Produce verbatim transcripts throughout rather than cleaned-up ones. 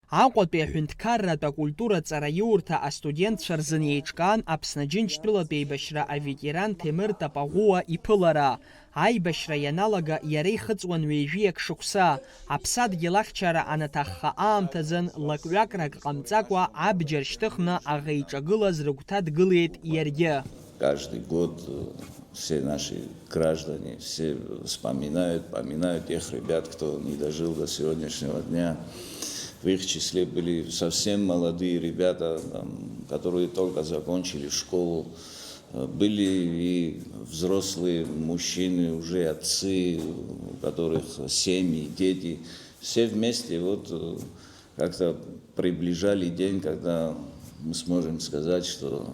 Аҟәатәи аҳәынҭқарратә акультура ҵараиурҭа астудентцәа рзын еиҿкаан Аԥсны Џьынџьтәылатә еибашьра аветеран Ҭемыр Тапаӷәуа иԥылара. Аибашьра ианалага иара ихыҵуан ҩажәиак шықәса. Аԥсадгьыл ахьчара анаҭахха аамҭазын, лакҩакрак ҟамҵакәа абџьар шьҭыхны аӷа иҿагылаз рыгәҭа дгылеит иаргьы. Каждый год, э, все наши граждане, все вспоминают, поминают тех ребят, кто не дожил до сегодняшнего дня. В их числе были совсем молодые ребята, там, которые только закончили школу. Э, были и взрослые мужчины, уже отцы, у которых семьи, дети. Все вместе вот, э, как-то приближали день, когда мы сможем сказать, что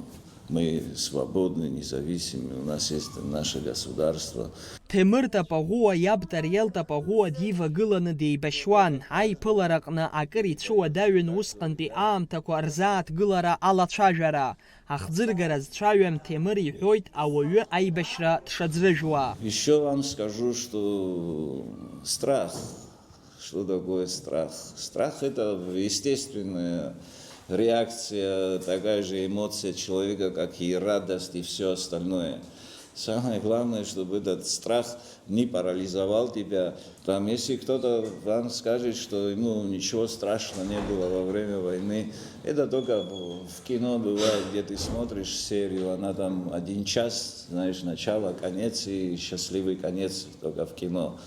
мы свободны, независимы, у нас есть наше государство. Ҭемыр Тапаӷәуа иаб Тариел Тапаӷәуа дивагыланы деибашьуан, аиԥылараҟны акыр ицәуадаҩын усҟантәи аамҭақәа рзааҭгылара алацәажәара. Ахӡыргара зцәаҩам Ҭемыр иҳәоит ауаҩы аибашьра дшаӡрыжәуа. Еще вам скажу, что страх. Что такое страх? Страх — это естественная реакция, такая же эмоция человека, как и радость и все остальное. Самое главное, чтобы этот страх не парализовал тебя. Там, если кто-то вам скажет, что ему ничего страшного не было во время войны, это только в в кино бывает, где ты смотришь серию, она там один час, знаешь, начало, конец и счастливый конец только в кино.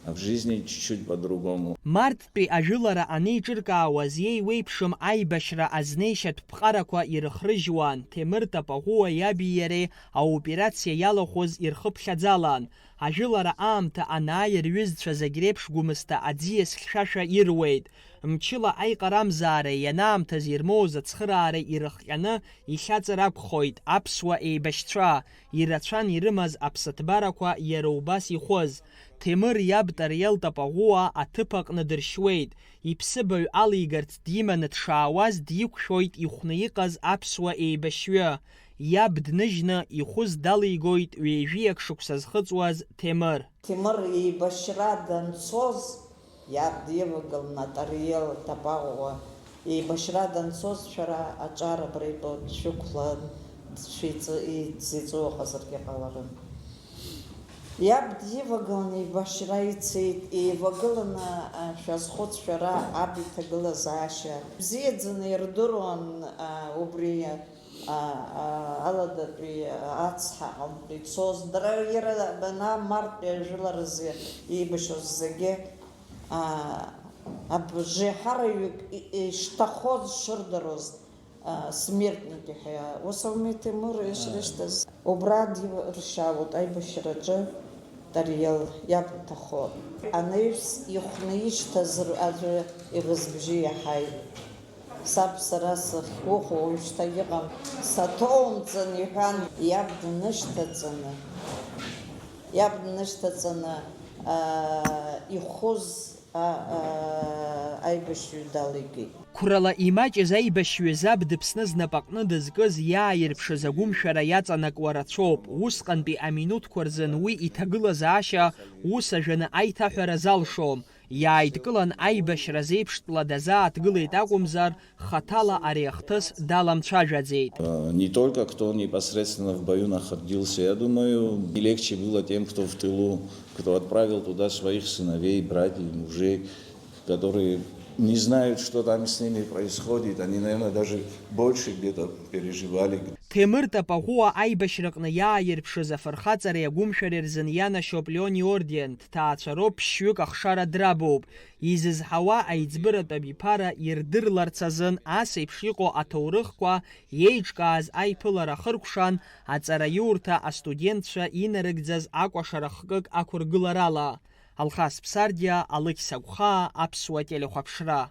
А в жизни чуть-чуть по-другому. Марттәи ажәылара анеиҿыркаауаз, иеиуеиԥшым аибашьра азнеишьатә ԥҟарақәа ирыхрыжьуан, Ҭемыр Тапаӷәуа иаби иареи аоперациа иалахәыз ирхыԥхьаӡалан. Ажәылара аамҭа анааи рҩызцәа зегь реиԥш Гәымсҭа аӡиас хьшәашәа ируеит. Мчыла аиҟарамзаара ианаамҭаз ирмоуз ацхыраара ирыхҟьаны ихьаҵыр акәхоит аԥсуа еибашьцәа, ирацәан ирымаз аԥсыҭбарақәа иара убас ихәыз. Ҭемыр иаб Тариел Тапаӷәуа аҭыԥ аҟны дыршьуеит, иԥсыбаҩ алигарц диманы дшаауаз диқәшәоит ихәны иҟаз аԥсуа еибашьҩы. Иаб дныжьны ихәыз далигоит ҩажәиак шықәса зхыҵуаз Ҭемыр. Ҭемыр еибашьра данцоз, иаб дивагылан Тариел Тапаӷәуа еибашьра данцоз, шәара аҿар абра итәоу дшәықәлан, шәиҵы-, иӡӡаҵәыуа ҟазаргьы ҟаларын. Иаб дивагылан еибашьра ицеит, еивагыланы, а, шәазхәыц шәара аб иҭагылазаашьа. Бзиаӡаны ирдыруан, а, убри а, а, аладатәи ацҳа аҟынтә ицоз, дара иара бана мартәи ажәыларазы еибашьуаз зегьы, а, абжеиҳараҩык и-, ишҭахоз шырдыруаз, а, смертники ҳәа, ус ауми Ҭемыр ишрышьҭаз. Убра диршьаауеит аибашьраҿы Тариел иаб иҭахо. Анаҩс ихәны ишьҭаз р-, аӡәы иӷызбжьы иаҳаит. Саб сара сахьгәыӷуа уажәшьҭа иҟам, саҭоумҵан, иҳәан, иаб днышьҭаҵаны, иаб днышьҭаҵаны, аа, ихәыз, а, а, аибашьҩы далигеит. Қәрала имаҷыз аибашьҩы заб дыԥсны знапаҟны дызкыз иааирԥшыз агәымшәара иаҵанакуа рацәоуп. Усҟантәи аминуҭқәа рзын уи иҭагылазаашьа ус ажәаны аиҭаҳәара залшом. Иааидкылан, аибашьра зеиԥштәла дазааҭгылеит акәымзар, хаҭала ари ахҭыс даламцәажәаӡеит. Э, не только кто непосредственно в бою находился, я думаю, не легче было тем, кто в тылу, кто отправил туда своих сыновей, братьев, мужей, которые не знают, что там с ними происходит. Они, наверное, даже больше где-то переживали. Ҭемыр Тапаӷәуа аибашьраҟны иааирԥшыз афырхаҵареи агәымшәареи рзын ианашьоуп Леон иорден, дҭаацәароуп, ԥшьҩык ахшара драбуп. Изызҳауа аиҵбыратә абиԥара ирдырларц азын ас еиԥш иҟоу аҭоурыхқәа иеиҿкааз аиԥылара ахыркәшан, аҵараиурҭа астудентцәа инарыгӡаз акәашара хкык ақәыргыларала. Алхас Ԥсардиа, Алықьса Гәхаа, Аԥсуа телехәаԥшра.